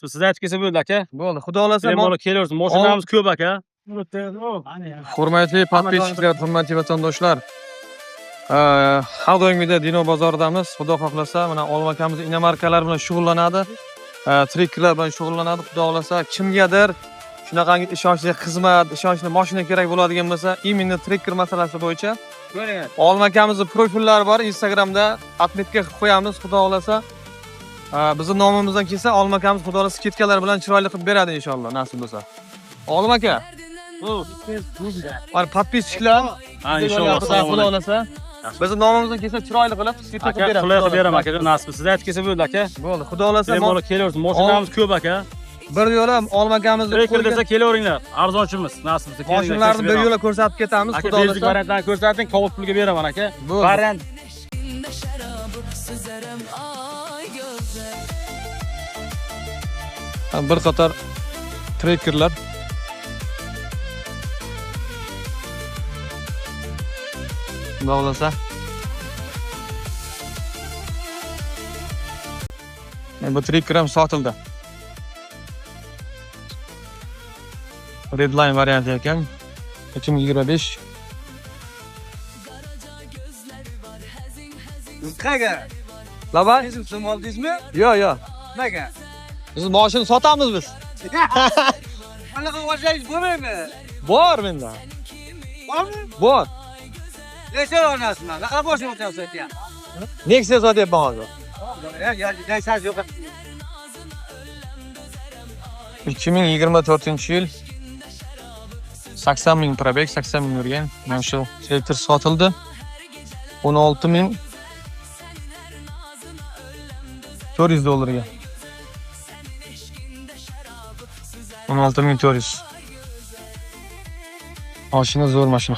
Siz aytib kelsa bo'ldi aka. Bo'ldi. Xudo xolasa Bemalol kelaversin. Mashinamiz ko'p aka. Hurmatli подписчик lar, hurmatli vatandoshlar. Har doimgidek Dino bozoridamiz. Xudo xohlasa, mana Olim akamiz inomarkalar bilan shug'ullanadi. Trekkerlar bilan shug'ullanadi. Xudo xohlasa, kimgadir shunaqangi ishonchli xizmat, ishonchli mashina kerak bo'ladigan bo'lsa, именно trekker masalasi bo'yicha Olim akamizni profillari bor Instagramda, отметка qilib qo'yamiz, xudo xohlasa. Bizni nomimizdan kelsa, Olim akamiz xudo xohlasa скидка lar bilan chiroyli qilib beradi inshaalloh, nasib bo'lsa. Olim aka, mana подписчик lar Ha, inshaalloh. Xudo Assalomu alaykum. xohlasa. Bizni nomimizdan kelsa chiroyli qilib скидка Aka, qilib beradi. qulay qilib beraman aka. Nasib. Siz aytib kelsa bo'ldi aka. Bo'ldi. Xudo xohlasa Bemalol kelaversin. Mashinamiz ko'p aka. bir yo'la Olim akamizni Trekker qo'ygan desa kelaveringlar. Arzonchimiz. Nasib bo'lsa. Kelinglar, mashinalarni kesib bir beraman. yo'la ko'rsatib ketamiz, Aka, xudo basic xohlasa. variantlarni ko'rsating, kobul pulga beraman aka. Bo'ldi. Variant Şarabı süzerem ay gözler. Bir qator trekkerlar. Xudo xohlasa. Bu trekker ham sotildi. Redline varianti ekan. 2025. Qayerga? Labay? Siz so'm oldingizmi? Yo'q, yo'q. Nimaga? Biz mashina sotamiz biz. Qanaqa olsangiz bo'lmaymi? Bor menda. Bormi? Bor. Necha onasini? Qanaqa boshini o'tyapsiz aytyapti? Nexia sotyapman hozir. Yaysaz yo'q. 2024 yil 80 ming пробег, 80 ming yurgan. Mana shu traktor sotildi. 16 400 dollarga. 16 400. Mashina zo'r mashina.